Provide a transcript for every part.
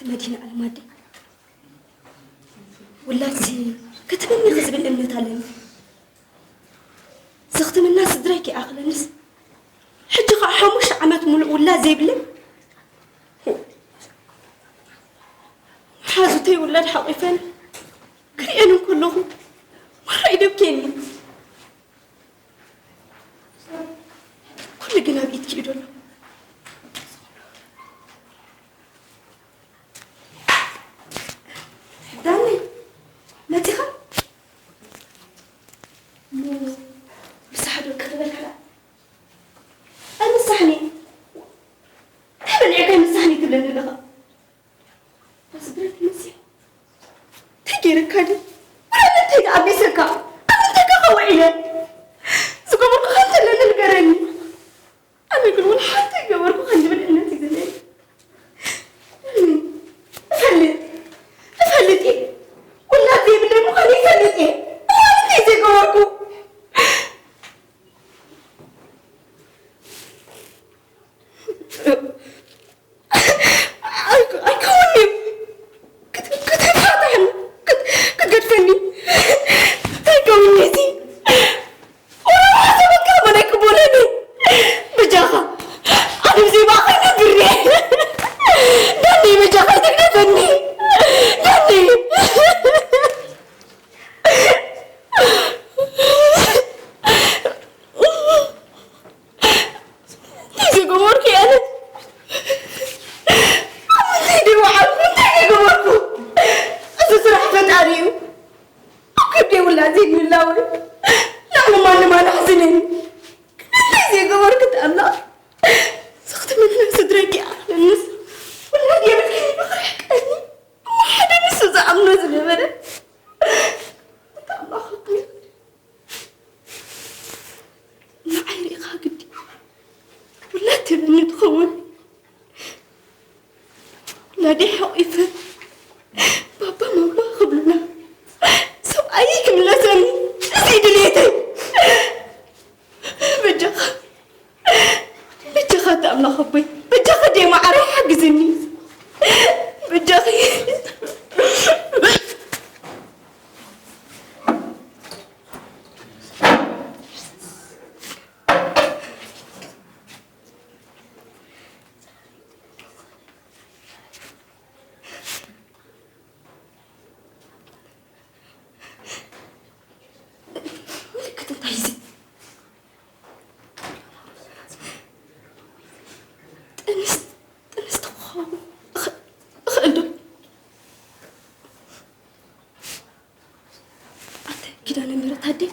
መዲና ኣለማዲ ውላድሲ ከተመኒ ዝብል እምነት ኣለኒ። ዘኽትመና ስድራይ ከይኣኽለንስ ሕጂ ኸዓ ሓሙሽተ ዓመት ሙሉእ ውላድ ዘይብለይ ሓዙተይ ውላድ ሓቂፈን ክርእየን እንከለኹ ማራ ይደብኬኒ። ኩሉ ግን ኣብ ኢድኪ እዩ ዘሎ። ዳኒ መፂኻ? እሞ ምሳሕ ዶ ክኽበልካ ደኣ? ኣይ ምሳሕኒ። እንታይ በሊዕካ ምሳሕኒ ትብለኒ ኣለኻ? ኣስብረት መሲሕ። እንታይ ገይረካ ድዩ? ወላ እንታይ ኣቢሰካ? ኣብ ምንታይ ከ ውዒለ? ዝገበርኩ ከ እንተለኒ ንገረኒ። ኣነ ግን ወላ ሓንቲ ገበርኩ ከ ዝብል እምነት እዩ ዘለኒ። እፈልጥ፣ እፈልጥ እየ። ውላድ ዘይብለይ ምዃኑ ይፈልጥ እየ። እሞ እንታይ ዘይገበርኩ? ኣይኮ-፣ ኣይኮንኩን። ክት-፣ ክትፋታሕኒ፣ ክት-፣ ክትገድፈኒ። እንታይ ከውኒ እዚ? ወላ ሓሳብ ኣቃርቦ ናይ ክቦለኒ። በጃኻ፣ ኣነ ብዘይ ባኻ ይነብር እየ። ዳኒ፣ በጃኻ ኣይትግደፈኒ። ዳኒ። እንታይ ዝገበርኩ እየ ኣነ? ኣብ ምንታይ ድዩ ወዓልኩ? እንታይ ዝገበርኩ? እዚ ስራሕ ፈጣሪ እዩ። ኣብ ከብደይ ውላድ ዘይብላ እውን ላዕሊ ማንም ኣላሕዝንን። ግን እንታይ ዘይገበርኩ ኣምላኽ? ዘኽትመና ስድራይ ከይኣኽለንስ ውላድ የብልክን እምበር ክርሕቀኒ። እሞ ሓደ ንሱ ዝኣምኖ ዝነበረ እቲ ኣምላኽ እኮ እዩ። ንዓይ ርኢኻ ግዲ ውላድ ትህበኒ ትኸውን። ውላደይ ሓቒፈ ባባ ማማ ክብሉና ሰብኣየይ ክምለሰኒ እዚ ድልየተይ። በጃኻ፣ በጃኻ እቲ ኣምላኽ ኣቦይ፣ በጃኻ ደይ መዓረይ ሓግዝኒ። በጃኺ። ምልክት እንታይ እዩ እዚ? ጥንስ-፣ ጥንስቲ ክኸውን እኽ-፣ እኽእል ዶ? ኣንተ ኪዳነ ምሕረት ኣደይ፣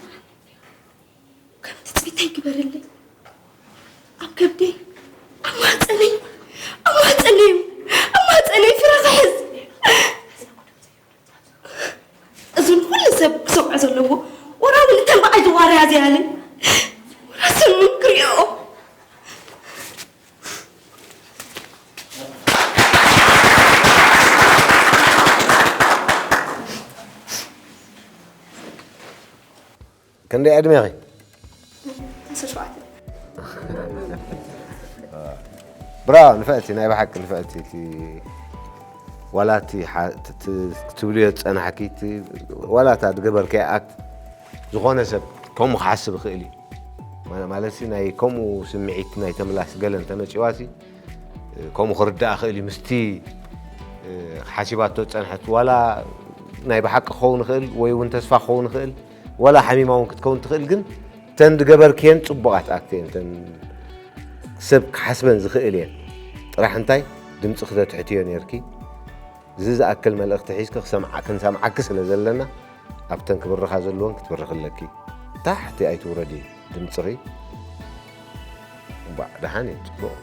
ከም ትጽቢተይ ግበረለይ። ኣብ ከብደይ፣ ኣብ ማህጸነይ፣ ኣብ ማህጸነይ፣ ኣብ ማህጸነይ ፍረ ክሕዝ። እዝን ኩሉ ሰብ ክሰምዖ ዘለዎ፣ ወላ እውን እተን ብዓይ ዝዋረያ ዘይኣልን፣ ወላ ስምን ክርእዮ። ክንደይ ዕድሜኺ? ዓሰርተ ሸውዓተ። ብራቮ፣ ንፍዕቲ፣ ናይ ብሓቂ ንፍዕቲ። እቲ ዋላ እቲ ሓ-፣ እቲ፣ እቲ ክትብልዮ ዝጸናሕኪ፣ እቲ ዋላ እታ ዝገበርክያ ኣክት፣ ዝኾነ ሰብ ከምኡ ክሓስብ ይኽእል እዩ። ማ-፣ ማለት ሲ፣ ናይ ከምኡ ስምዒት ናይ ተምላስ ገለ እንተመጺዋሲ፣ ከምኡ ክርዳእ ክእል እዩ። ምስቲ ሓሲባቶ ዝጸንሐት ዋላ ናይ ብሓቂ ክኸውን ይኽእል ወይ እውን ተስፋ ክኸውን ይኽእል፣ ዋላ ሓሚማ እውን ክትከውን ትኽእል። ግን እተን ዝገበርክየን ጽቡቓት ኣክት እየን። እተን ሰብ ክሓስበን ዝኽእል እየን። ጥራሕ እንታይ ድምጺ ክተትሕትዮ ነይርኪ። እዚ ዝኣክል መልእኽቲ ሒዝኪ ክሰምዓ-፣ ክንሰምዓኪ ስለ ዘለና ኣብተን ክብርኻ ዘለወን ክትብርኺ ኣለኪ። ታሕቲ ኣይትውረዲ ድምፅኺ። እምባእ፣ ደሓን እዩ፣ ፅቡቕ።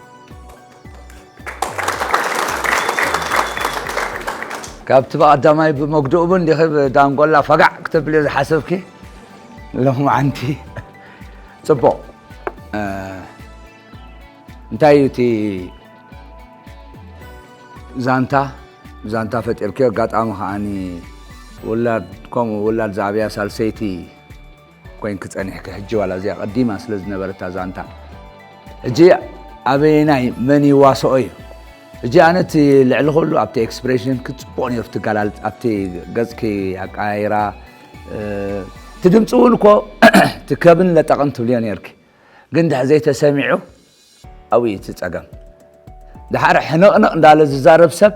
ካብቲ ብቐዳማይ ብመግድኡ እውን ዲኺ ብዳንጎላ ፈጋዕ ክተብልዮ ዝሓሰብኪ ሎማዓንቲ? ፅቡቕ። እ፣ እንታይ እዩ እቲ ዛንታ? ዛንታ ፈጢርኪ፣ ኣጋጣሚ ከዓኒ ውላድ፣ ከምኡ ውላድ ዝኣብያ ሳልሰይቲ ኮይንኪ ጸኒሕኪ። ሕጂ ዋላ እዚኣ ቀዲማ ስለ ዝነበረት እታ ዛንታ፣ ሕጂ ኣበየናይ መን ይዋስኦ እዩ? ሕጂ ኣነ እቲ ልዕሊ ኩሉ ኣብቲ ኤክስፕሬሽን ክጽቡቕ ነይሩ ትገላልጽ ኣብቲ ገጽኪ ኣቃይራ እቲ ድምፂ እውን እኮ ትከብን ለጠቕን ትብልዮ ነርኪ ግን ድሕ ዘይተሰሚዑ ኣብኡ እቲ ጸገም ድሓር ሕንቕንቕ እንዳለ ዝዛረብ ሰብ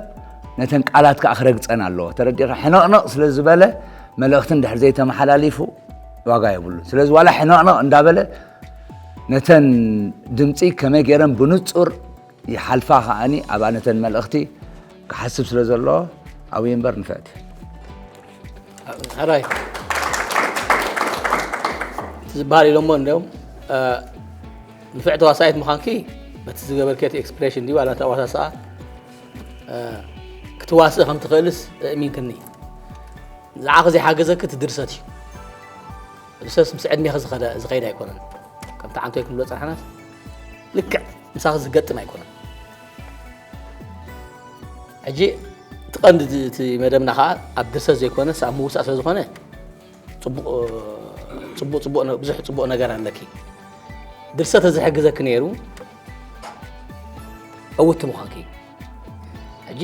ነተን ቃላት ከዓ ክረግፀን ኣለዎ ተረዲኻ ሕንቕንቕ ስለ ዝበለ መልእኽትን ድሕር ዘይተመሓላሊፉ ዋጋ የብሉን ስለዚ ዋላ ሕንቕንቕ እንዳበለ ነተን ድምፂ ከመይ ገይረን ብንፁር ይሓልፋ ከዓኒ ኣብኣ ነተን መልእኽቲ ክሓስብ ስለ ዘለዎ ኣብኡ እምበር ንፍዕቲ ሕራይ እቲ ዝበሃል ኢሎሞ እንዲኦም ንፍዕ ተዋሳኢት ምዃንኪ በቲ ዝገበርክዮ እቲ ኤክስፕሬሽን ድዩ ዋላ እቲ ኣዋሳስኣ ክትዋስእ ከም ትኽእልስ እእሚንክኒ ንዓኺ ዘይሓገዘኪ እቲ ድርሰት እዩ ድርሰት ምስ ዕድሜኺ ዝኸደ- ዝኸይድ ኣይኮነን ከምቲ ዓንቶይ ክንብሎ ፀናሕናስ ልክዕ ምሳኺ ዝገጥም ኣይኮነን ሕጂ እቲ ቀንዲ እቲ መደብና ከዓ ኣብ ድርሰት ዘይኮነስ ኣብ ምውሳእ ስለ ዝኾነ ፅቡቕ ፅቡቕ ፅቡቕ ነ- ብዙሕ ፅቡቕ ነገር ኣለኪ ድርሰት ተዝሕግዘኪ ነይሩ ዕውቲ ምዃንኪ ሕጂ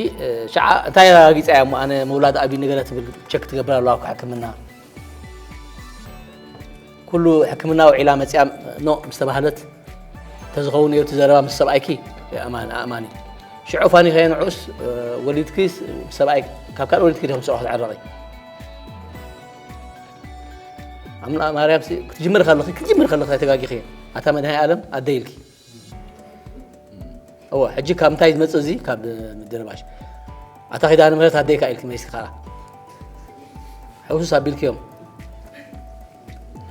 ሸዓ እንታይ ኣረጋጊፃ እያ እሞ ኣነ ምውላድ ኣብዩኒ ገለ ትብል ቸክ ትገብር ኣለዋ እኮ ሕክምና ኩሉ ሕክምና ውዒላ መፅያ ኖ ምስ ተባህለት ተዝኸውን ነይሩ እቲ ዘረባ ምስ ሰብኣይኪ ኣእማኒ ሽዑ ፋኒ ከየ ንዑስ ወሊድኪ ሰብኣይ ካብ ካልእ ወሊድኪ ዲኹም ስራሕ ትዕረቂ ኣምላኽ ማርያም ክትጅምር ከለኺ ክትጅምር ከለኺ ኣይተጋጊኺ ኣታ መድሃኒ ኣለም ኣደይ ኢልኪ እወ ሕጂ ካብ ምንታይ ዝመፅእ እዚ ካብ ምድርባሽ ኣታ ኪዳነ ምህረት ኣደይ ካ ኢልኪ መሊስኪ ከዓ ሕውስስ ኣቢልክዮም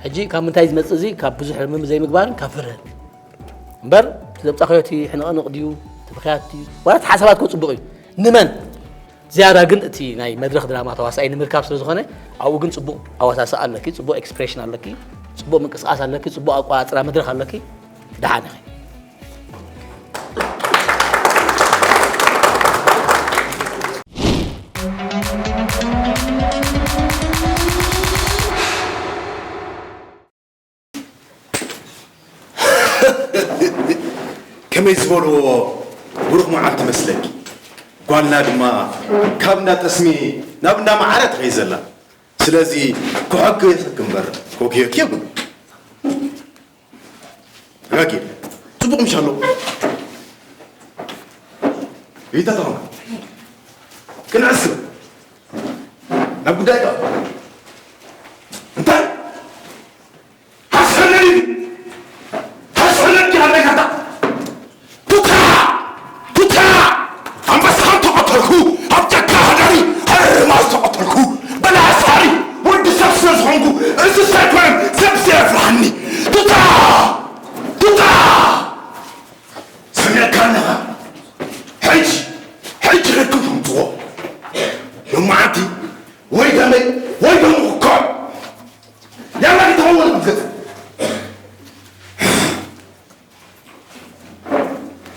ሕጂ ካብ ምንታይ ዝመፅእ እዚ ካብ ብዙሕ ልምምድ ዘይምግባርን ካብ ፍርህን እምበር ዘምፃእካዮ እቲ ሕንቕንቕ ድዩ እቲ ብኽያት ድዩ ዋላ እቲ ሓሳባት ኮ ፅቡቕ እዩ ንመን ዝያዳ ግን እቲ ናይ መድረኽ ድራማ ተዋሳኢ ንምርካብ ስለ ዝኾነ ኣብኡ ግን ፅቡቕ ኣወሳስኣ ኣለኪ ፅቡቕ ኤክስፕሬሽን ኣለኪ ፅቡቕ ምንቅስቃስ ኣለኪ ፅቡቕ ኣቋፃፅራ መድረኽ ኣለኪ ደሓን ኢኺ ከመይ ዝበልዎ ብሩኽ መዓልቲ መስለኪ ጓልና ድማ ካብ እንዳ ጠስሚ ናብ እንዳ መዓረ ትኸይ ዘላ ስለዚ ክሖግየኪ እምበር ኮግየኪ የብሉ ረጊድ ጽቡቕ ምሽ ኣሎ ይተተኸም ክንዕስ ናብ ጉዳይካ እንታይ ሃስሕነኒ ሃስሕነኒ ኣለካታ ቱታ ቱታ ኣንበሳን ተቐተልኩ ኣብ ጫካ ሃዳሪ ኣርማዝ ተቐተልኩ በላሳሪ ወዲ ሰብ ስለ ዝኾንኩ እንስሳ ኣይኮነን ሰብ ዘየፍርሃኒ ቱታ ቱታ ሰሚዕካ ኣለኻ ሕጂ ሕጂ ኸድኩም ተምፅዎ ሎማዓንቲ ወይ ደመይ ወይ ደሙ ክኮዕ ያላ ይተኸውን ክትገጽ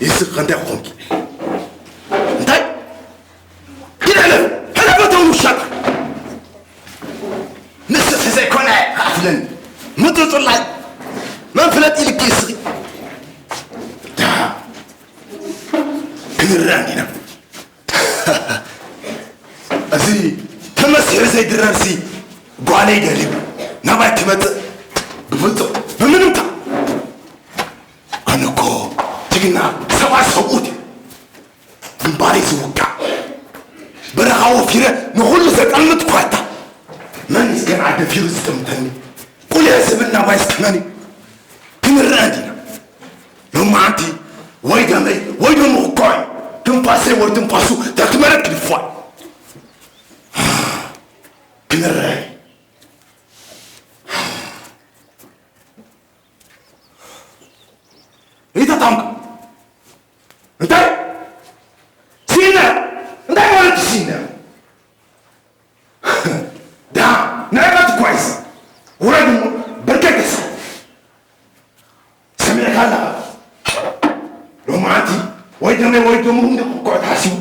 ይስቅ ከንታይ ክኾንኪ እንታይ ግደለ ሕለፈቶም ውሻጣ ንስኺ ዘይኮነ ክኣትለኒ ምጥርጥላይ መን ፍለጥ ኢልኪ እስኺ ክንረአ እንዲና እዚ ተመሲሑ ዘይድረርሲ ጓለይ ደልዩ ናባይ ክመፅእ ብፍፁም ብምንምታ ኣነ እኮ ጅግና ሰብኣይ ሰብኡት ግንባረይ ዝውቃዕ በረኻ ወፊረ ንኹሉ ዘጠምት ኳታ መን እስከን ዓደ ፊሩ ዝጥምተኒ ቁልዕ ዝብል ናባይ እስከመን ክንረአ እንዲና ሎማዓንቲ ወይ ደመይ ወይ ደሙ ክኮዕ ትንፋሰይ ወይ ትንፋሱ ተትመረት ክድፋዕ ክንረአ ይተታምካ እንታይ ሲነ እንታይ ማለት ሲነ ዳ ንዕቀት ኳይስ ውረድ እሞ ብርከይ ተስፋ ሰሚዕካ ኣለኻ ሎማዓንቲ ወይ ደመይ ወይ ደሙ እንዲ ክኮዕ ተሓሲቡ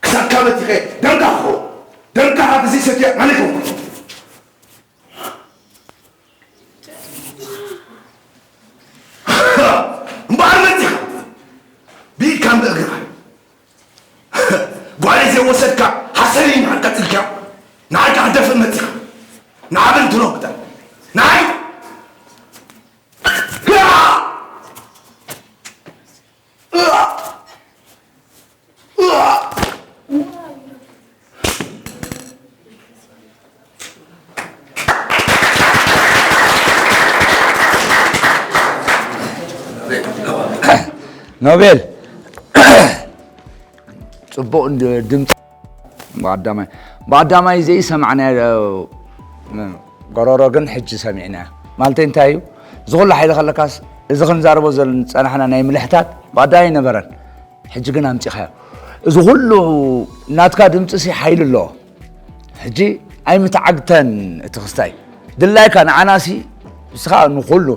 ክሳብ ካበቲኸ ደምካ ክኾ ደምካ ካብ እዚ ሰትየ ኣነ ኮንኩ እምበኣር መፂኻ ብኢድካን ብእግርኻን ወሰድካ ሓሰር ኢና ቀጽልካ ንዓካ ክደፍእ መጺኻ ንዓብል ትረግጠ ንዓይ ኖቤል ጽቡቕ ድምፂ ብቐዳማይ ብቐዳማይ ዘይሰማዕናዮ ጎረሮ ግን ሕጂ ሰሚዕናዮ። ማለተይ እንታይ እዩ? እዚ ኩሉ ሓይሊ ከለካስ እዚ ክንዛረቦ ዝጸናሕና ናይ ምልሕታት ብቐዳማይ ኣይነበረን። ሕጂ ግን ኣምጺኻዮ። እዚ ኩሉ ናትካ ድምፂ ሲ ሓይሊ ኣለዎ። ሕጂ ኣይምተዓግተን እቲ ክስታይ ድላይካ ንዓናሲ ንስኻ ንኩሉ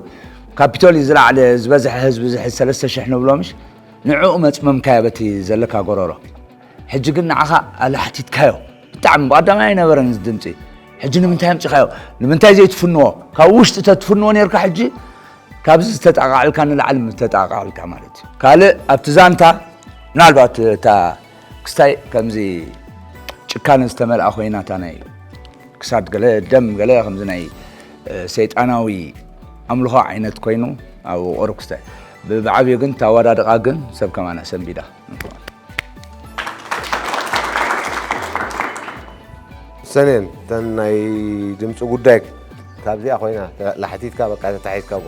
ካፒቶል እዩ ዝለዓለ ዝበዝሐ ህዝቢ ዝሕዝ ሰለስተ ሽሕ ንብሎ ምሽ ንዕኡ መፅመምካዮ በቲ ዘለካ ጎረሮ ሕጂ ግን ንዓኻ ኣላሕቲትካዮ ብጣዕሚ ብቐዳማይ ኣይነበረን እዚ ድምፂ ሕጂ ንምንታይ ኣምፂኻዮ ንምንታይ ዘይትፍንዎ ካብ ውሽጢ ተትፍንዎ ነርካ ሕጂ ካብዚ ዝተጣቃዕልካ ንላዕሊ ምተጣቃዕልካ ማለት እዩ። ካልእ ኣብቲ ዛንታ ምናልባት እታ ክስታይ ከምዚ ጭካነ ዝተመልኣ ኮይና እታ ናይ ክሳድ ገለ ደም ገለ ከምዚ ናይ ሰይጣናዊ ኣምልኾ ዓይነት ኮይኑ ኣብ ቁሩብ ክስታይ ብዓብዩ ግን እታ ኣወዳድቃ ግን ሰብ ከማና ሰንቢዳ። ሰኔን እተን ናይ ድምፂ ጉዳይ ካብዚኣ ኮይና ላሕቲትካ በቃ ተታሒዝካ ጓ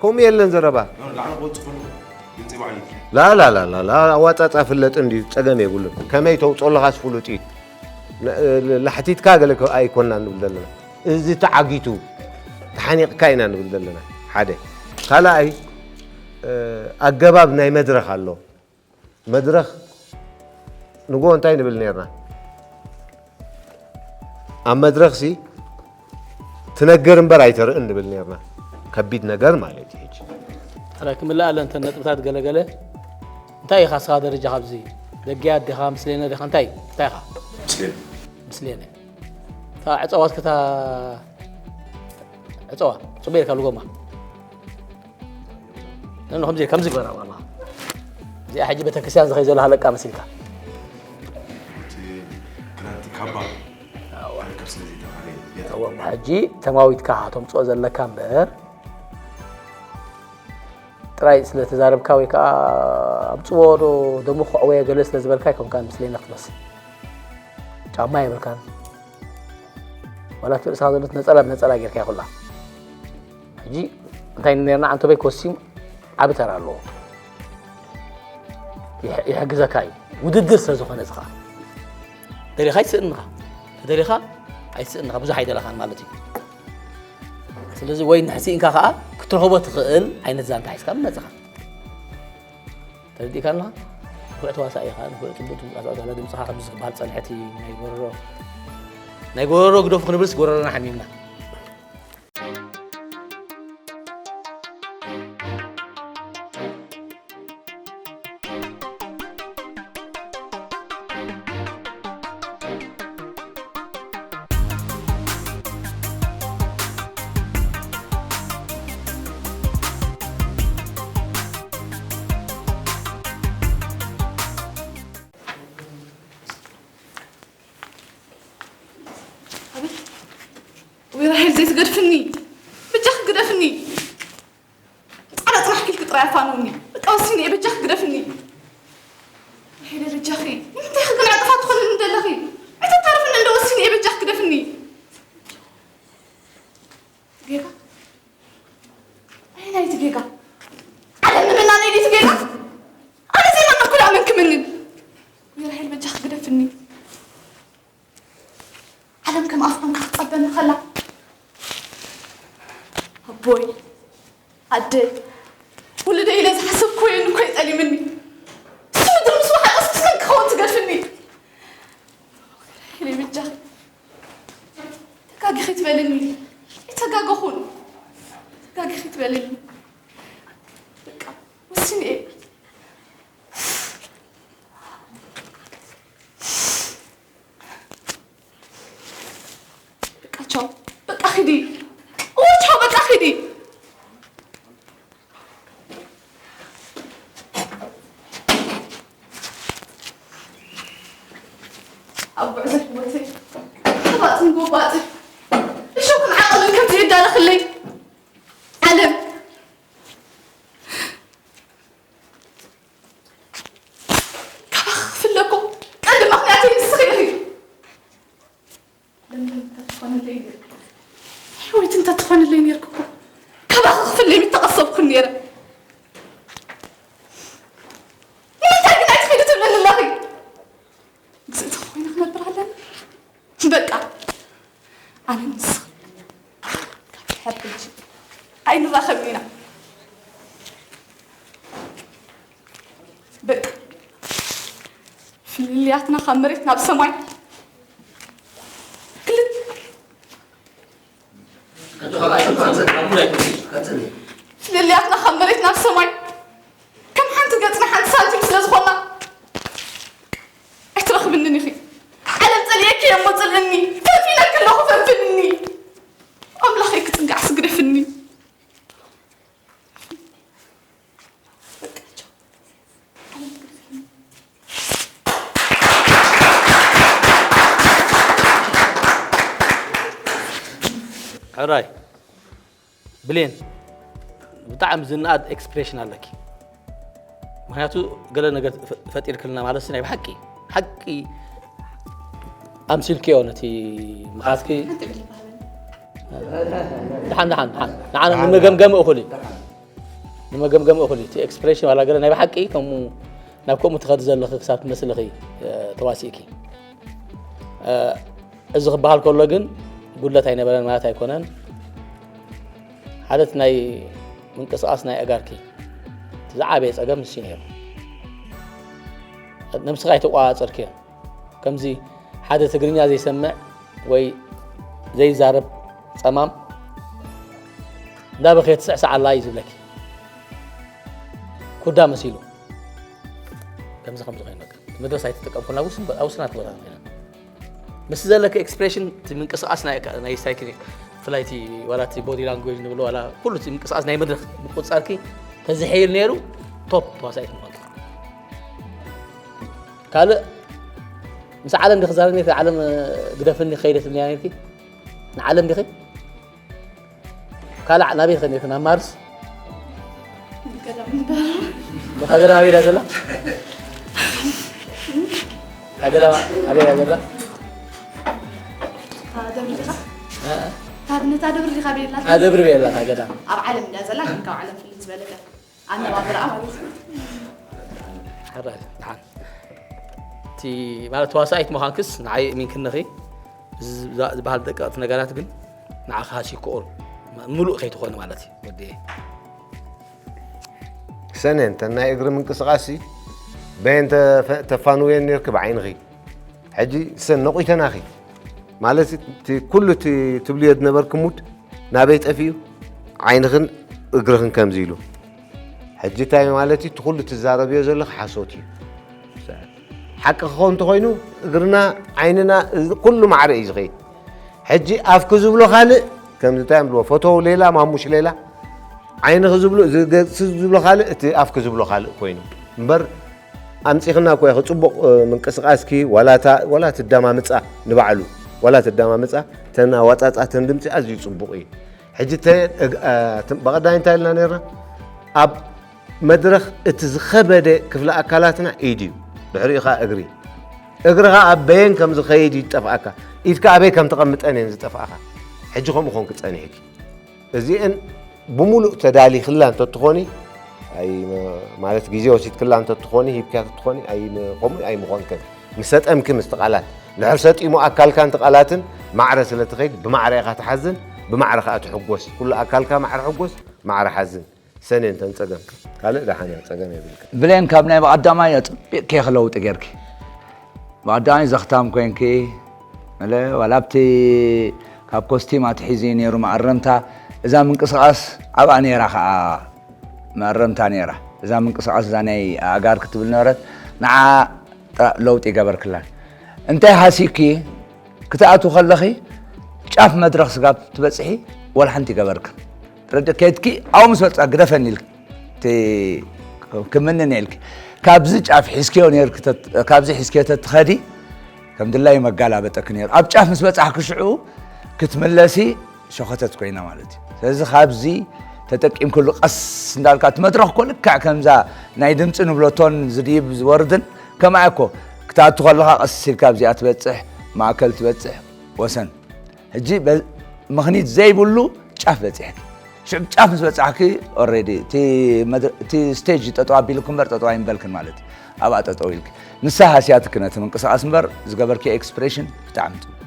ከምኡ የለን ዘረባ ላላላላ ኣዋፃፃ ፍለጥ እንዲ ፀገም የብሉን ከመይ ተውፅኦ ኣለኻስ ፍሉጥ እዩ ላሕቲትካ ገለ ኣይኮና ንብል ዘለና እዚ ተዓጊቱ ተሓኒቕካ ኢና ንብል ዘለና ሓደ ካልኣይ ኣገባብ ናይ መድረኽ ኣሎ መድረኽ ንጎ እንታይ ንብል ነርና ኣብ መድረኽ ሲ ትነገር እምበር ኣይተርእን ንብል ነርና ከቢድ ነገር ማለት እዩ ሕጂ ኣረ ክምልእ ኣለ እንተ ነጥብታት ገለገለ እንታይ ኢኻ ስኻ ደረጃ ካብዚ ደጊያ ዲኻ ምስሌነ ዲኻ እንታይ እንታይ ኢኻ ምስሌነ እታ ዕፀዋት ክታ ዕፀዋ ፅበ ኢልካ ልጎማ ነኑ ከምዚ ከምዚ ግበራ ዋላ እዚኣ ሕጂ ቤተክርስትያን ዝኸይ ዘሎ ሃለቃ መሲልካ ክራቲ ካባ ርከብ ስለ ዘይተባህለ ሕጂ ተማዊትካ ተምፅኦ ዘለካ እምበር ጥራይ ስለ ተዛረብካ ወይ ከዓ ኣምፅዎ ዶ ደሞ ክዕወየ ገለ ስለ ዝበልካ ይኮንካ ምስለና ክትመስል ጫማ የብልካን ዋላ ትርእስኻ ዘሎ ነፀላ ነፀላ ጌርካ ይኹላ ሕጂ እንታይ ነርና ኣንቶበይ ኮስቲም ዓቢ ተራ ኣለዎ ይሕግዘካ እዩ ውድድር ስለ ዝኾነ ዝኻ ደሊኻ ኣይትስእንኻ ተደሊኻ ኣይትስእንኻ ብዙሕ ኣይደለኻን ማለት እዩ ስለዚ ወይ ንሕሲእንካ ከዓ ክትረኽቦ ትኽእል ዓይነት ዛንታ ሒዝካ መፅኻ ተረዲእካ ኣለኻ ንኩዕ ተዋሳእ ኢኻ ንኩዕ ፅቡቅ ትንቀሳቀስ ኣላ ድምፅኻ ከምዚ ዝበሃል ፀንሐቲ ናይ ጎረሮ ናይ ጎረሮ ግደፉ ክንብልስ ጎረሮና ሓሚምና ወይ ራሄል ዘይትገድፍኒ በጃኺ ግደፍኒ ጻዕዳ ጽናሕ ኪልኪ ጥራይ ኣፋንውኒ በቃ ወሲነ እየ በጃኺ ግደፍኒ ራሄለ በጃኺ ንምንታይ ኸ ግን ዕንቅፋት ትኾንኒ ዘለኺ ኣይተታርፍኒ እንዶ ወሲነ እየ በጃኺ ግደፍኒ ጌጋ ኣየናይቲ ጌጋ ዓለም ንምናነይ ድዩ ጌጋ ኣነ ዘይመንኩላ መን ክምንን ወይ ራሄል በጃኺ ግደፍኒ ዓለም ከም ኣፍዖንካ ክትጸበኒ ከላ ኣቦይ ኣደይ ውልደይ ኢለ ዝሓሰብኩ ኮይኑ እኮ እዩ ጠሊምኒ እሱ ምድሪ ምስ ወሓጠስ ምስ መን ክኸውን ትገድፍኒ ኢለይ ብጃኺ ተጋጊኺ ትበልኒ ኣይተጋገኹን ተጋጊኺ ትበልኒ በቃ ወሲነ እየ በቃ ቻው በቃ ኺዲ እወ ቻው በቃ ኺዲ ኣብ ጉዕዞ ህይወተይ ሓባጥን ጎባጥን እሾኽን ዓቐብን ከምዚ የዳለኽለይ ዓለም። ካባኺ ክፍለ እኮ ቀንዲ ምኽንያተይ ንስኺ ኢኺ። ለምለም እንተትኾንለይ ነይርኩ። ሕወይቲ እንተትኾንለይ ነይርኩ እኮ ካባኺ ክፍለ ምተቐሰብኩ ነይረ። ንምንታይ ግን ኣይትኺዲ ትብልኒ ኣለኺ? ግዝእቲ ኮይነ ክነብር ኣለኒ። በቃ ኣነ ንስኺ ካብ ሕርድጂ ኣይንራኸብን ኢና። በቃ ፍልልያትና ካብ መሬት ናብ ሰማይ ክልተ ፍልልያትና ካብ መሬት ናብ ሰማይ ከም ሓንቲ ገጽና ሓንቲ ሳንቲም ስለ ዝኾና ኣይትረኽብንን ኢኺ። ዓለም ጸሊኤኪ እሞ ጽልእኒ፣ ፈንፊነኪ ኣለኹ ፈንፍንኒ። ኣምላኸይ ክጽጋዕ ስግደፍኒ። በቃ ቻው። ዓለም ትግደፈኒ። ሕራይ ብሌን ብጣዕሚ ዝንኣድ ኤክስፕሬሽን ኣለኪ። ምክንያቱ ገለ ነገር ፈጢርክልና ማለት ናይ ብሓቂ ሓቂ ኣምሲልክዮ ነቲ ምኻትኪ። ደሓን ደሓን ደሓን ንዓና ንመገምገሚ እኹል እዩ። ንመገምገሚ እኹል እዩ። እቲ ኤክስፕሬሽን ዋላ ገለ ናይ ብሓቂ ከምኡ ናብ ከምኡ ትኸዲ ዘለኺ ክሳብ ትመስልኺ ተዋሲእኪ። እዚ ክበሃል ከሎ ግን ጉድለት ኣይነበረን ማለት ኣይኮነን። ሓደ እቲ ናይ ምንቅስቓስ ናይ ኣእጋርኪ እቲ ዝዓበየ ጸገም ንሱ እዩ ነይሩ። ነብስኻ ኣይተቆጻጸርክዮን። ከምዚ ሓደ ትግርኛ ዘይሰምዕ ወይ ዘይዛረብ ጸማም እንዳበኸየ ትስዕስዕ ኣላ እዩ ዝብለኪ። ኩዳ መሲሉ ከምዚ ከምዚ ኮይኑ በቃ መድረስ ኣይተጠቀምኩና ውስን ኣብ ውስናት ቦታ ኮይና ምስ ዘለኪ ኤክስፕሬሽን እቲ ምንቅስቃስ ናይ ናይ ስታይክ ፍላይቲ ዋላ እቲ ቦዲ ላንጉጅ ንብሎ ዋላ ኩሉ እቲ ምንቅስቃስ ናይ መድረክ ምቁፅፃርኪ ተዝሐይል ነይሩ ቶፕ ተዋሳኢት ምኳንኪ ካልእ ምስ ዓለም ዲኺ ዛረብ ነቲ ዓለም ግደፍኒ ከይደ ትብልያ ነርኪ ንዓለም ዲኺ ካልእ ናበይ ትኸድ ነርኪ ናብ ማርስ እታ ገዳም ኣበይ እያ ዘላ እታ ገዳም ኣበይ እያ ዘላ ነታ ደብሪ ዲኻ ቤላ ኣደብሪ ቤላ እታ ገዳም ኣብ ዓለም እያ ዘላ ግን ካብ ዓለም ፍልይ ዝበለተ ኣነባብራኣ ማለት እዩ። ሕራይ ደሓን እቲ ማለት ተዋሳኢት ምዃንክስ ንዓይ እሚንክንኺ እዚ ዝበሃል ደቀቕቲ ነገራት ግን ንዓኻ ሃሲክኦ ምሉእ ከይትኾኒ ማለት እዩ ወዲ ሰነ እንተ ናይ እግሪ ምንቅስቓስ በየን ተፋንውየን ነርኪ ብዓይንኺ ሕጂ ሰን ነቑተናኺ ማለት እቲ ኩሉ እቲ ትብልዮ ዝነበርኪ ሙድ ናበይ ጠፊኡ ዓይንኽን እግርኽን ከምዚ ኢሉ ሕጂ እንታይ ማለት እዩ እቲ ኩሉ ትዛረብዮ ዘለኺ ሓሶት እዩ ሓቂ ክኸውን እንተኾይኑ እግርና ዓይንና ኩሉ ማዕረ እዩ ዝኸይድ ሕጂ ኣፍኪ ዝብሎ ካልእ ከምዚ እንታይ እዮም ዝብልዎ ፈተው ሌላ ማሙሽ ሌላ ዓይንኺ ዝብሎ ዝገፅኪ ዝብሎ ካልእ እቲ ኣፍኪ ዝብሎ ካልእ ኮይኑ እምበር ኣምፂኽና እኮ ኢኺ ፅቡቕ ምንቅስቃስኪ ዋላ እታ ዋላ እቲ ኣደማምፃ ንባዕሉ ዋላ እቲ ኣደማምፃ እተን ኣዋፃፃ እተን ድምፂ ኣዝዩ ፅቡቕ እዩ ሕጂ ብቐዳይ እንታይ ኢልና ነርና ኣብ መድረኽ እቲ ዝኸበደ ክፍለ ኣካላትና ኢድ እዩ ድሕሪኡ ከዓ እግሪ እግሪ ከዓ ኣበየን ከም ዝኸይድ እዩ ዝጠፍኣካ ኢድካ ኣበይ ከም ተቐምጠን እየን ዝጠፍኣኻ ሕጂ ከምኡ ኮንክ ፀኒሕኪ እዚአን ብሙሉእ ተዳሊኽላ እንተትኾኒ ማለት ግዜ ወሲድክላ እንተትኾኒ ሂብክያ ትኾኒ ከምኡ ኣይምኾንክን ምሰጠምኪ ምስቲ ቃላት ድሕር ሰጢሙ ኣካልካን ቃላትን ማዕረ ስለ ትኸይድ ብማዕረ ኢኻ ትሓዝን ብማዕረ ከዓ ትሕጎስ ኩሉ ኣካልካ ማዕረ ሕጎስ ማዕረ ሓዝን ሰኔ እንተን ጸገምካ ካልእ ደሓን እያ ጸገም የብልካ። ብሌን ካብ ናይ ብቐዳማይ ኣጽቢቕኪ ኢኺ ለውጢ ጌርኪ። ብቐዳማይ ዘኽታም ኮይንኪ፣ መለ ዋላ ኣብቲ ካብ ኮስቲም ኣትሒዙ እዩ ነይሩ መኣረምታ። እዛ ምንቅስቓስ ኣብኣ ነይራ ኸኣ መኣረምታ ነይራ። እዛ ምንቅስቓስ እዛ ናይ ኣእጋር ክትብል ነበረት። ንዓ ጥራ ለውጢ ይገበርክላን። እንታይ ሃሲኪ ክትኣትው ከለኺ ጫፍ መድረኽ ስጋብ ትበጽሒ ወላ ሓንቲ ይገበርክን። ረደ ከይድኪ ኣብኡ ምስ በጽኣ ግደፈኒ ኢልኪ እቲ ክምንነ ኢልኪ። ካብዚ ጫፍ ሒዝክዮ ነይርኪ ተት- ካብዚ ሒዝክዮ ተትኸዲ ከም ድላይ መጋላበጠክ ነይሩ። ኣብ ጫፍ ምስ በጻሕክ ሽዑ ክትምለሲ ሸኸተት ኮይና ማለት እዩ። ስለዚ ካብዚ ተጠቂምክሉ ቀስ እንዳልካ እቲ መድረኽ እኮ ልክዕ ከምዛ ናይ ድምፂ ንብሎ ቶን ዝድይብ ዝወርድን ከምኣ እኮ ክትኣቱ ከለኻ ቀስ ኢልካ ኣብዚኣ ትበጽሕ፣ ማእከል ትበጽሕ፣ ወሰን። ሕጂ በ-፣ ምኽኒት ዘይብሉ ጫፍ በጺሕኪ። ሽዑ ጫፍ ምስ በጻሕኪ ኦልሬዲ እቲ መድ-፣ እቲ ስቴጅ ጠጠው ኣቢልክ እምበር ጠጠው ኣይምበልክን ማለት እዩ። ኣብኣ ጠጠው ኢልክ ንሳ ሃስያትክ ነቲ ምንቅስቃስ እምበር ዝገበርኪ ኤክስፕሬሽን ብጣዕሚ ጽቡቅ።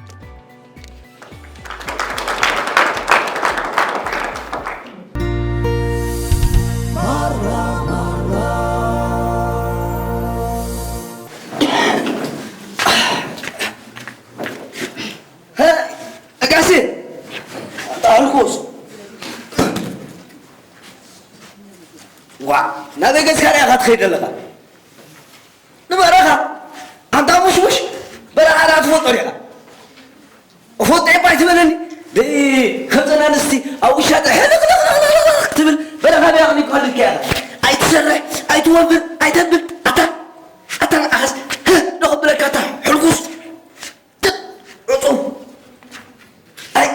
ኣጋሴ ኣልኮስ ዋ ናበይ ገዝካ ሪኣኻ ትኸይድ ኣለኻ? ንበረኻ ኣንታ ሙሽሙሽ በረኻ ዳ ትፈልጦ ዲኻ? እፎ ጤባ ኣይትበለኒ ደይ ከምዘን ኣንስቲ ኣብ ውሻጠ ሕልቕልቕልቕልቕ ትብል በረኻ ዳ ክሊኳልካ ኢኻ። ኣይትሰርሕ ኣይትወብር ኣይተብል ኣታ ኣታ ንዓኻስ ዶ ክብለካ ኣታ ሕልኩስ ዕጹም ኣይ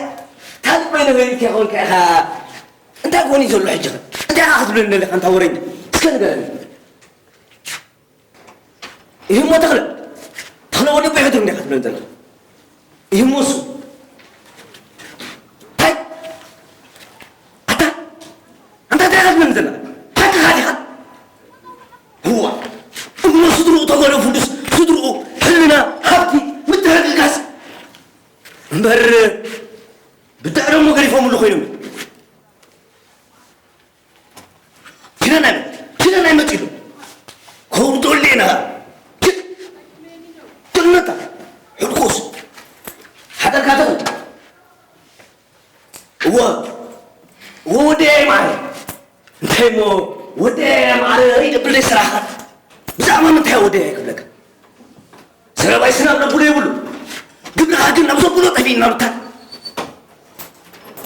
ታሪክ በይነ በይንካ ይኾንካ ኢኻ። እንታይ ክኾን እዩ ዘሎ ሕጂ ኸ እንታይ ኢኻ ክትብለኒ ኣለኻ ኣንታ ወረኛ እስከ ንገረኒ። ይህሞ ተኽለ ተኽለ ወዲ ቤሕድር እንዲኻ ትብለኒ ዘለኻ። ይህሞ እሱ እንታይ ኣታ ኣንታ እንታይ ኢኻ ትብለኒ ዘለኻ ሓቅኻ ዲኻ? እዋ እሞ ስድርኡ ተገደፉሉስ ስድርኡ ሕልና ሃብቲ ምትሕግጋዝ እምበር ብድዕረሞ ገዲፎምሉ ኮይኖም ኪዳን ኣይመ ኪዳን ኣይመፂሉ ከውርደሉ ኢና ጥልመታ ሕልኩስ ሓደርካ ተኽል እወ እወ ወደይ ማዕረ እንታይ እሞ ወደይ ማዕረ ይደብለይ ስራሕካ ብዛዕባ ምንታይ ወደይ ኣይክብለካ ዘረባይ ስናብ ነብሎ የብሉ ግብርኻ ግን ናብ ዘብሎ ጠፊእና ብታ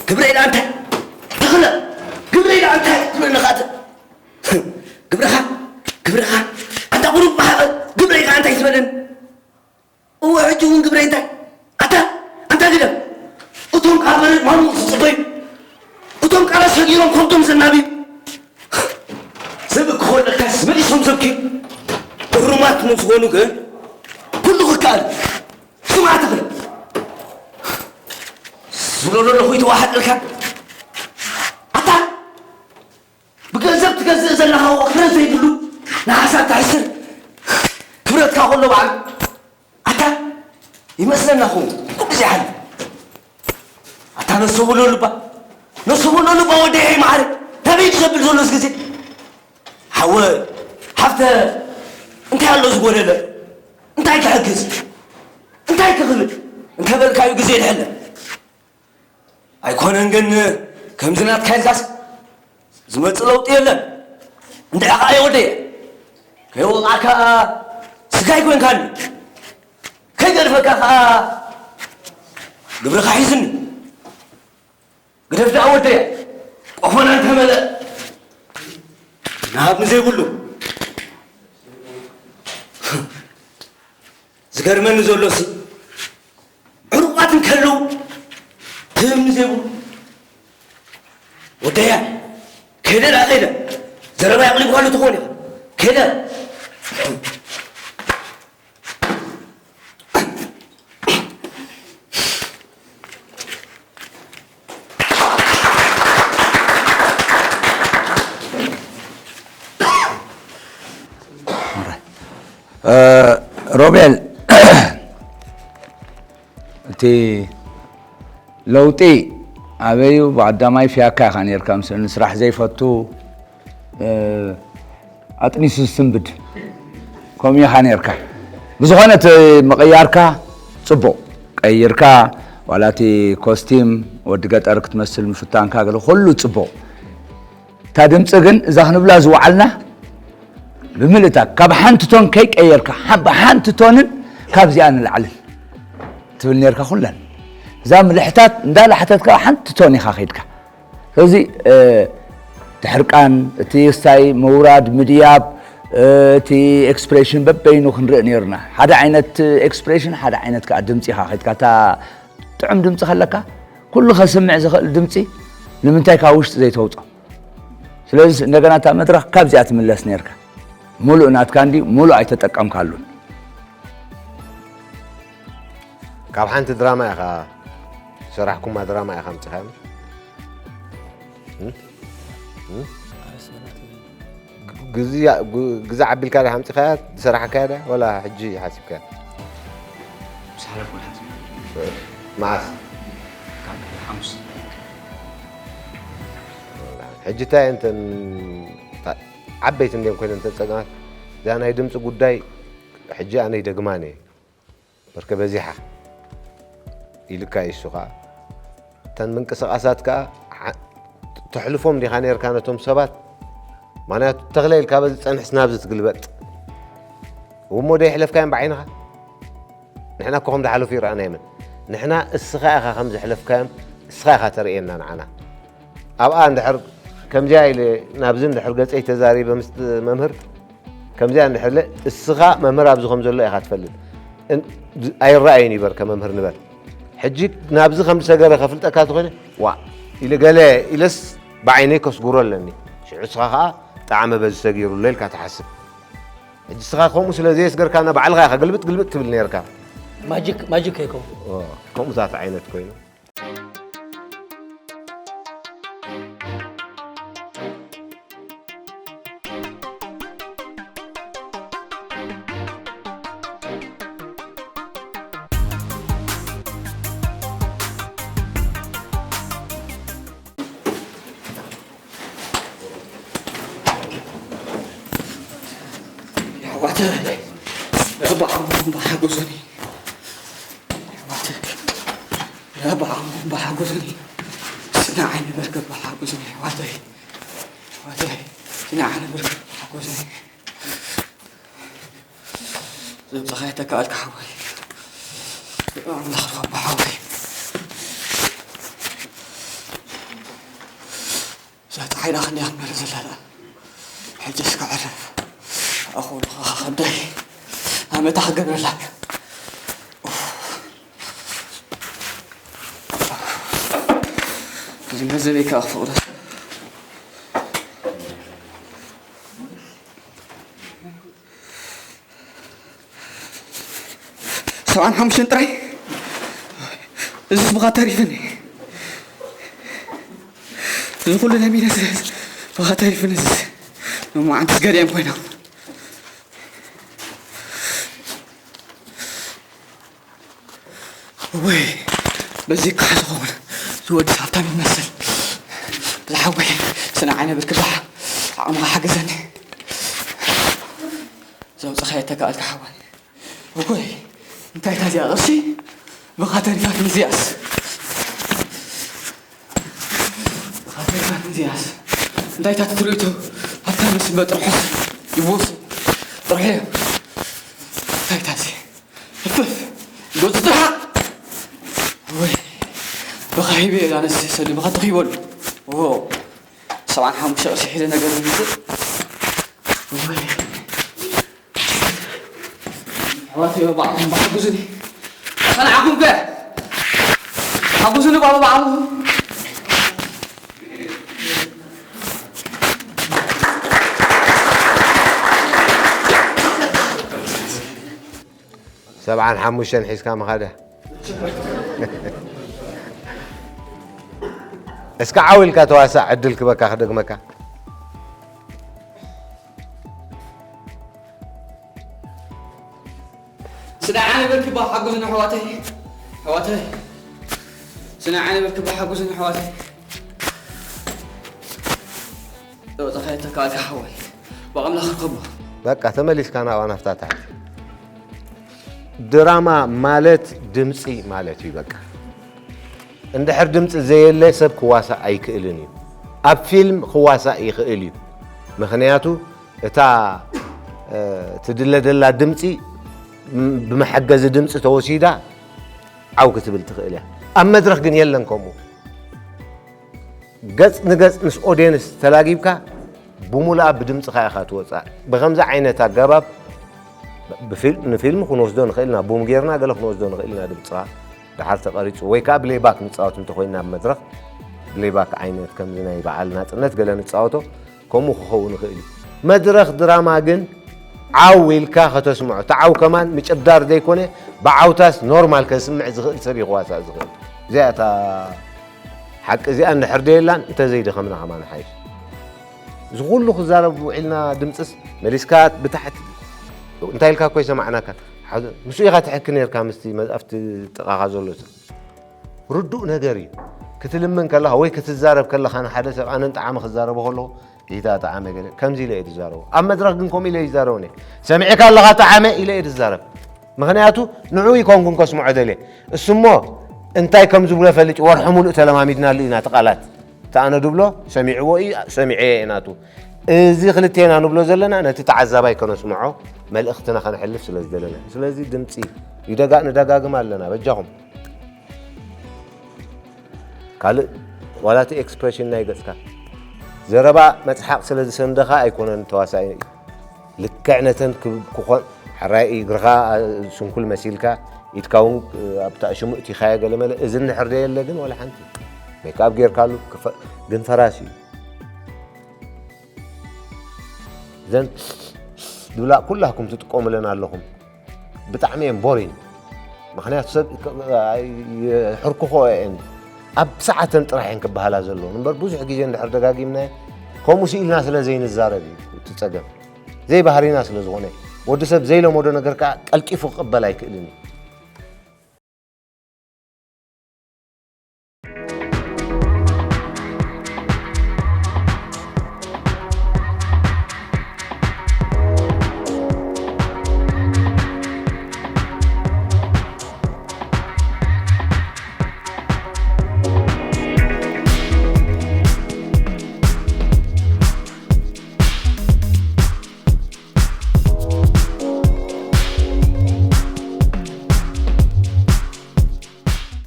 ግብረይ ዳ እንታይ ተኽለ ግብረይ ዳ እንታይ ትብለኒ ኻት ግብርኻ ግብርኻ ኣንታ ቁሩብ ማሕበር ግብረይ ዳ እንታይ ትበለኒ እወ ሕጂ እውን ግብረይ እንታይ ኣታ ኣንታ ግደም እቶም ካብ በረድ ማሙቕ ዝፅበዩ እቶም ቃላት ሰጊሮም ከብዶም ዘናብዩ ሰብ ክኾነካስ መሊሶም ዘብክዩ እሩማት ምስ ዝኾኑ ግን ኩሉ ክከኣል ስማዕ ትኽእል ዝብሎ ዘለኹ ይተዋሓጠልካ ኣታ ብገንዘብ ትገዝእ ዘለኻ ወኽረ ዘይብሉ ንሓሳብ ተሕስር ክብረትካ ከሎ በዓል ኣታ ይመስለና ኹ ኩሉ ዘይሓል ኣታ ነሱ ብሎ ልባ ነሱ ብሎ ልባ ወደይ ማዕረ ናበይ ትዘብል ዘሎስ ግዜ ሓወ ሓፍተ እንታይ ኣሎ ዝጎደለ እንታይ ክሕግዝ እንታይ ክኽብል እንተበልካዩ ግዜ ይድሕለ ኣይኮነን ግን ከምዚ ናትካ ኢልካስ ዝመፅእ ለውጢ የለን እንድሕር ከዓ የወደየ ከይወቃዕካ ስጋይ ኮይንካኒ ከይገድፈካ ከዓ ግብርካ ሒዝኒ ግደፍ ደኣ ወደየ ቆፎና እንተመለእ ንሃብ ንዘይብሉ ዝገርመኒ ዘሎ ሲ ዕሩቋት እንከለዉ ትህብኒ ዘይብሉ ወደያ ከይደ ደኣ ከይደ ዘረባ የቕሊብካሉ ትኾን ኢኻ ከይደ ሮቤል እቲ ለውጢ ኣበዩ ብቐዳማይ ፍያካ ኢኻ ነርካ ምስ ንስራሕ ዘይፈቱ ኣጥኒሱ ዝስንብድ ከምኡ ኢኻ ነርካ ብዝኾነ እቲ ምቕያርካ ፅቡቕ ቀይርካ ዋላ እቲ ኮስቲም ወዲ ገጠር ክትመስል ምፍታንካ ገለ ኩሉ ፅቡቕ እታ ድምፂ ግን እዛ ክንብላ ዝወዓልና ብምልእታ ካብ ሓንቲ ቶን ከይቀየርካ ብሓንቲ ቶንን ካብዚኣ ንላዕልን ትብል ነርካ ኩለን እዛ ምልሕታት እንዳላሕተትካ ሓንቲ ቶን ኢኻ ከይድካ ስለዚ እቲ ሕርቃን እቲ ስታይ ምውራድ ምድያብ እቲ ኤክስፕሬሽን በበይኑ ክንርኢ ነይርና። ሓደ ዓይነት ኤክስፕሬሽን፣ ሓደ ዓይነት ከዓ ድምፂ ኢኻ ከድካ። እታ ጥዑም ድምፂ ከለካ፣ ኩሉ ከስምዕ ዝኽእል ድምፂ ንምንታይ ካብ ውሽጢ ዘይተውፅኦ? ስለዚ እንደገና እታ መድረኽ ካብዚኣ ትምለስ ነይርካ። ሙሉእ ናትካ እንዲ ሙሉእ ኣይተጠቀምካሉን። ካብ ሓንቲ ድራማ ኢኻ ዝሰራሕኩማ ድራማ ኢኻ ኣምፂኻዮ። ግዝያ ግዛ ዓቢልካ ዲኻ ኣምፂኻያ ዝሰራሕካያ ዳ ወላ ሕጂ ሓሲብካያ? ምስ ሓለፉ ሓንቲ መዓስ? ካብ ሓሙስ ሕጂ እንታይ እንተን ዓበይቲ እንድዮም ኮይነን እንተን ፀገማት እዛ ናይ ድምፂ ጉዳይ ሕጂ ኣነ ይደግማን እየ በርከ በዚሓ ኢልካ እዩ እሱ ከዓ እተን ምንቅስቃሳት ከዓ ተሕልፎም ዲኻ ነርካ ነቶም ሰባት ምክንያቱ ተኽለ ኢልካ በዚ ፀንሕስ ናብዚ ትግልበጥ እሞ ደይሕለፍካዮም ብዓይንኻ ንሕና እኮ ከም ዝሓለፉ ይረኣና የመን ንሕና እስኻ ኢኻ ከም ዘሕለፍካዮም እስኻ ኢኻ ተርእየና ንዓና ኣብኣ እንድሕር ከምዚኣ ኢለ ናብዚ እንድሕር ገፀይ ተዛሪበ ምስ መምህር ከምዚኣ እንድሕር እስኻ መምህር ኣብዚ ከም ዘሎ ኢኻ ትፈልጥ ኣይረኣይን ይበርከ መምህር ንበል ሕጂ ናብዚ ከም ዝሰገረ ከፍልጠካ ተኾይነ ዋ ኢለ ገለ ኢለስ ብዓይነይ ከስጉሮ ኣለኒ ሽዑ እስኻ ከዓ ጣዕመ በዚ ሰጊሩሎ ኢልካ ትሓስብ ሕጂ እስኻ ከምኡ ስለ ዘየስገርካና ባዕልኻ ኢኻ ግልብጥ ግልብጥ ትብል ነርካ ማጂክ ማጂክ ኣይኮን ከምኡታት ዓይነት ኮይኑ የሕዋተ ረባዕኹም እምባ ሓጎሰኒ የሕዋተ ረባዕኹም እምባ ሓጎሰኒ ስና ዓይኒ በርከባ ሓጎሰኒ የሕዋተይ የሕዋተይ ስና ዓይኒ በርከባ ሓጎሰኒ ዘምፀኻዮ ተካኣልካ ሓወይ ኣምላኽ ረባ ሓወይ እዛ ፀሓይ ዳ ክንደይ ክትመረ ዘላ ዳ ሕጂ እስከ ዕረፍ ኣኹ ከብዳይ ኣመታ ክገብረላ ዝመዘበይካ ክፈቕዶ ሰብዓን ሓሙሽተን ጥራይ እዚስ ብኻ ተሪፍኒ እዚ ኩሉ ለሚነስ ብኻ ተሪፍኒ እዚስ ሎማዓንትስ ገሊኦም ኮይኖም ወይ በዚ ከዓ ዝኸውን ዝወዲ ሃብታም ይመስል ብዝሓወይ ስነ ዓይነ ብርክባ ዓቕምኻ ሓገዘኒ ዘውፅኻ የተካኣልካ ሓወይ እኮይ እንታይ ታዚኣ ቅርሲ ብኻ ተሪፋት ንዚኣስ ብኻ ተሪፋት ንዚኣስ እንታይ ታት ትርእቱ ሃብታምስ በጥርሑስ ይወሱ ጥርሑ እንታይ ታዚ እፍፍ ጎዚ ጥርሓ ወይ ብኻ ሂበ ኣነስ ሰሊምኻ ተኺበሉ ሰብዓን ሓሙሽተ ቅርሲ ሒዘ ነገር ይምፅእ ኣሕዋተይ በባዕኹም ብሓግዙኒ ጸንዓኹም ከ ሓጉዙኒ በባዕኹም ሰብዓን ሓሙሽተን ሒዝካ ምኻደ እስከ ዓው ኢልካ ተዋሳእ ዕድል ክበካ ክደግመካ ስነ ዓነ በርክባ ሓጉዝኒ ኣሕዋተይ ኣሕዋተይ ስነ ዓነ በርክባ ሓጉዝኒ ኣሕዋተይ ወፀኻ የተካልካ ሓወይ ብኣምላኽ ርከቦ በቃ ተመሊስካ ናብኣ ናፍታ ታሕቲ ድራማ ማለት ድምፂ ማለት እዩ በቃ እንድሕር ድምፂ ዘየለ ሰብ ክዋሳእ ኣይክእልን እዩ ኣብ ፊልም ክዋሳእ ይኽእል እዩ ምኽንያቱ እታ ትድለ ደላ ድምፂ ብመሐገዚ ድምፂ ተወሲዳ ዓው ክትብል ትኽእል እያ ኣብ መድረኽ ግን የለን ከምኡ ገፅ ንገፅ ምስ ኦድየንስ ተላጊብካ ብሙሉኣ ብድምፅኻ ኢኻ ትወፅኣ። ብኸምዚ ዓይነት ኣገባብ ብፊል- ንፊልም ክንወስዶ ንኽእል ኢና፣ ቡም ጌርና ገለ ክንወስዶ ንኽእል ኢና ድምፅኻ ድሓር ተቐሪፁ፣ ወይ ከዓ ብሌይባክ ንፃወት እንተኮይና ኣብ መድረኽ ብሌይባክ ዓይነት ከምዚ ናይ በዓል ናፅነት ገለ ንፃወቶ ከምኡ ክኸውን ይኽእል እዩ። መድረኽ ድራማ ግን ዓው ኢልካ ከተስምዖ፣ እቲ ዓው ከማን ምጭዳር ዘይኮነ ብዓውታስ ኖርማል ከስምዕ ዝኽእል ሰብ እዩ ክዋሳእ ዝኽእል። እዚኣ እታ ሓቂ እዚኣ እንድሕር ደየላን እንተዘይደኸምና ከማን ሓይሽ። እዚ ኩሉ ክዛረብ ውዒልና ድምፅስ መሊስካ ብታሕቲ እንታይ ኢልካ እኮ ይሰማዕናካ። ሓደ- ምስኡ ኢኻ ትሕኪ ነርካ ምስቲ መ- ኣብቲ ጥቓኻ ዘሎ ሰብ። ርዱእ ነገር እዩ። ክትልምን ከለኻ ወይ ክትዛረብ ከለኻ ንሓደ ሰብ ኣነ ንጠዓመ ክዛረቦ ከለኹ ኢታ ጠዓመ ገለ ከምዚ ኢለ እየ ዝዛረቦ። ኣብ መድረኽ ግን ከምኡ ኢለ ይዛረቦ እየ። ሰሚዕካ ኣለኻ ጠዓመ ኢለ እየ ዝዛረብ። ምኽንያቱ ንዕኡ ይኮንኩን ከስምዖ ደልየ። እሱሞ እንታይ ከም ዝብሎ ፈልጭ ወርሒ ሙሉእ ተለማሚድናሉ ኢና እቲ ቃላት። እቲ ኣነ ድብሎ ሰሚዕዎ እዩ፣ ሰሚዐ እየ ናቱ። እዚ ክልቴና ንብሎ ዘለና ነቲ ተዓዛባይ ከነስምዖ መልእኽትና ከነሕልፍ ስለ ዝደለና። ስለዚ ድምፂ ይደጋ- ንደጋግም ኣለና በጃኹም። ካልእ ዋላ እቲ ኤክስፕሬሽን ናይ ገፅካ ዘረባ መፅሓቕ ስለ ዝሰንደኻ ኣይኮነን ተዋሳኢ ልክዕ ነተን ክብ- ክኾን ሕራይ እግርኻ ስንኩል መሲልካ ኢድካ እውን ኣብታ ሽሙ እቲኻዮ ገለመለ እዚ እንድሕር ደየለ ግን ዋላ ሓንቲ ሜክኣፕ ጌርካሉ ክፈ- ግን ፈራሲ እዩ። እዘን ድብላ ኩላኩም ትጥቀሙለን ኣለኹም። ብጣዕሚ እየን ቦሪን። ምክንያቱ ሰብ ሕርክኾ እየን ኣብ ሰዓተን ጥራሕ እየን ክበሃላ ዘለውን እምበር ብዙሕ ግዜ እንድሕር ደጋጊምና ከምኡ ስኢልና ስለ ዘይንዛረብ እዩ እቲ ፀገም። ዘይባህሪና ስለ ዝኾነ ወዲ ሰብ ዘይለመዶ ነገር ከዓ ቀልጢፉ ክቕበል ኣይክእልን እዩ።